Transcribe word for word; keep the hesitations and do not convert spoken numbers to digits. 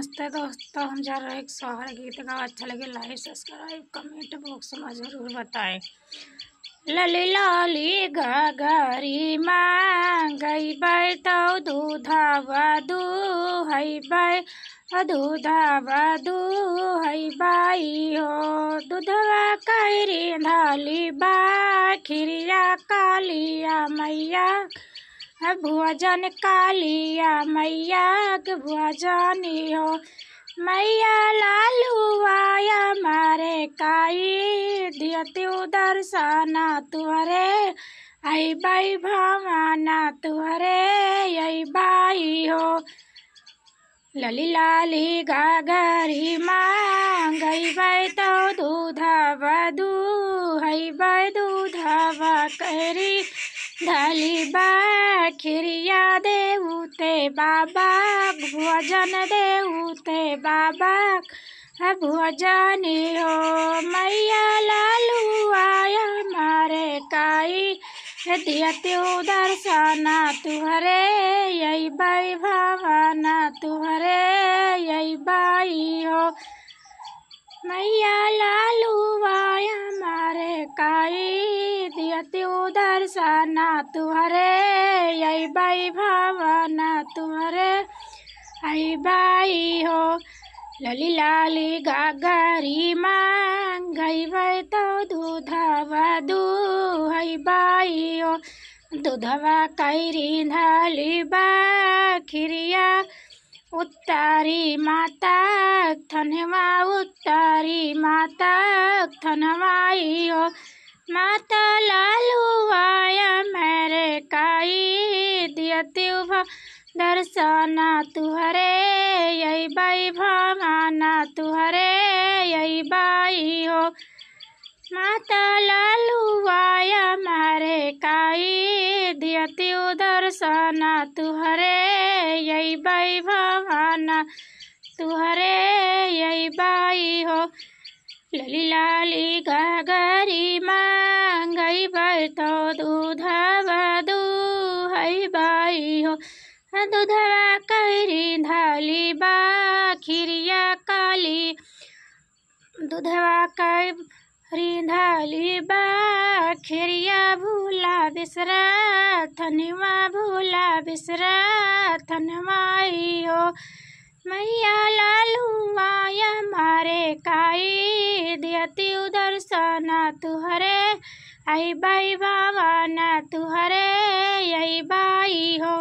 नमस्ते दोस्तों, हम जा रहे एक सोहर गीत गावा। अच्छा लगे like, subscribe, comment box में जरूर बताएं। लली लाली गगरी मांगइबै तौ दूधवा दुहइबै, दूधवा दुहइबै हो। दूधवा कइरी धली बा खिरिया कालिया मैया भोजन कालिया मैया के भोजन हो। मैया लालुआ मारे काई दियतिउ दर्शना तुहरे, अइबै भवाना तुहरे अइबै हो। लली लाली गगरी मांगइबै तौ दूधवा दुहइबै, दूधवा कइरी धली बा खिरिया देउते बाबा, भोजन देउते बाबा भोजन हो। मैया लालुआ मारे काई दियतिउ दर्शना तुहरे अइबै भवाना तुहरे अइबै हो। मैया लालुआ मारे काई दियतिउ दर्शना तुहरे अइबै भवाना तुहरे अइबै हो। लली लाली गगरी मांगइबै तौ दूधवा दुहइबै हो। दूधवा कइरी धली बा खिरिया उत्तरी माता थनवा, उत्तरी माता थनवा हो। माता लालुआ मारे काई दियतिउ भा दर्शना तुहरे अइबै भवाना तुहरे अइबै हो। माता लालुआ मारे काई दियतिउ दर्शना तुहरे अइबै भवाना तुहरे अइबै हो। लली लाली गगरी मांगइबै तौ दूधवा दुहइबै हो। दूधवा कइरी धली बा खिरिया काली, दूधवा कइरी धली बा खिरिया भूला बिसरा थनवा, भूला बिसरा थनवा हो। मैया लालुआ मारे काई दियतिउ दर्शना तुहरे अइबै भवाना तुहरे अइबै हो।